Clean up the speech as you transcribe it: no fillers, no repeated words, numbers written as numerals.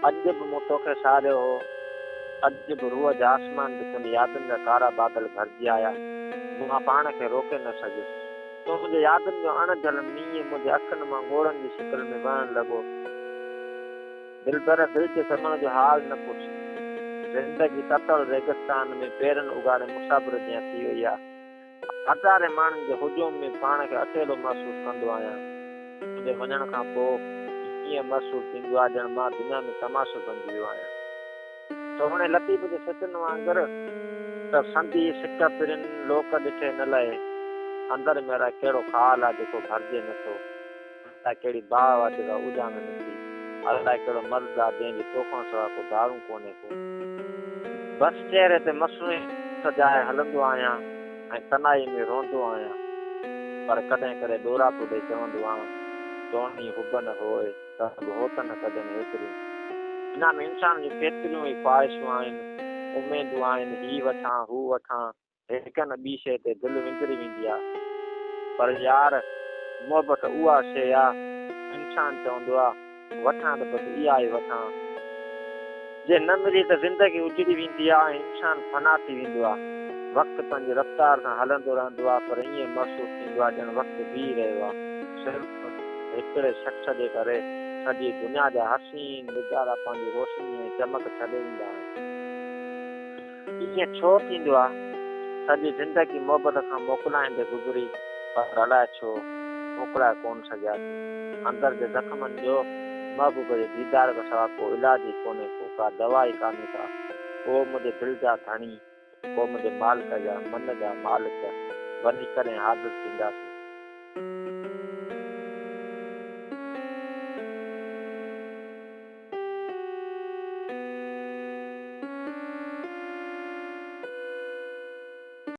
اڄ به مون توکي ساريو هو. اڄ به روح جي آسمان تي تنهنجي يادن جا ڪارا بادل ڀرجي آيا. مان پاڻ کي روڪي نه سگهيس. تنهنجي يادن جو اڻ جهل مينهن منهنجي اکين مان ڳوڙهن جي شڪل ۾ وهڻ لڳو. دلبر دل جي سمڻ جو حال نه پڇ. زندگي تتل ريگستان ۾ پيرن اگهاڙي مسافر جيان ٿي وئي آ. هزارين ماڻهن جي هجوم ۾ پاڻ کي اڪيلو محسوس ڪندو آهيان. تنهنجي وڃڻ کان پوء ائين محسوس ٿيندو آهي ڄڻ مان دنيا ۾ تماشو بنجي ويو آهيان. سهڻي لطيف جي سٽن وانگر ته سندي سڪ پرين لوڪ ڏٺي نه لهي. اندر ۾ الائي ڪهڙو خال آ جيڪو ڀرجي نه ٿو. الائي ڪهڙي باهه آ جيڪا اجهامي نه ٿي. الائي ڪهڙو مرض آ جنهن جي توکان سوا ڪو دارون ڪونهي ڪو. بس چهري تي مصنوعي سجائي هلندو آهيان ۽ تنهائي ۾ روئندو آهيان. پر ڪڏهن ڪڏهن ڏوراپو ڏئي چوندو آهيان، توڻي حب نه هوء ته به هوت نه ڪجن هيتريون. دنيا ۾ انسان جون ڪيتريون ئي خواهشون آهن، اميدون آهن، هي وٺان، هو وٺان، هڪ نه ٻي شيء تي دل وندري ويندي آ. پر يار محبت اها شيء آ، انسان چوندو آ، وٺان ته بس اها ئي وٺان. جي نه ملي ته زندگي اجڙي ويندي آ ۽ انسان فنا ٿي ويندو آ. وقت پنهنجي رفتار سان هلندو رهندو آ پر ائين محسوس ٿيندو آ ڄڻ وقت بيهي رهيو آ. صرف هڪڙي شخص جي ڪري سڄي دنيا جا حسين نظارا پنهنجي روشني ۽ چمڪ ڇڏي ويندا آهن. ائين ڇو ٿيندو آ؟ سڄي زندگي محبت کان موڪلائيندي گذري پر الائي ڇو موڪلائي ڪونه سگهياسين. اندر جي زخمن جو محبوب جي ديدار کان سوا ڪو علاج ئي ڪونهي ڪو، ڪا دوا ئي ڪانهي ڪا. او منهنجي دل جا ڌڻي، او منهنجي مالڪ جا، من جا مالڪ، وري ڪڏهن حاضر ٿينداسين.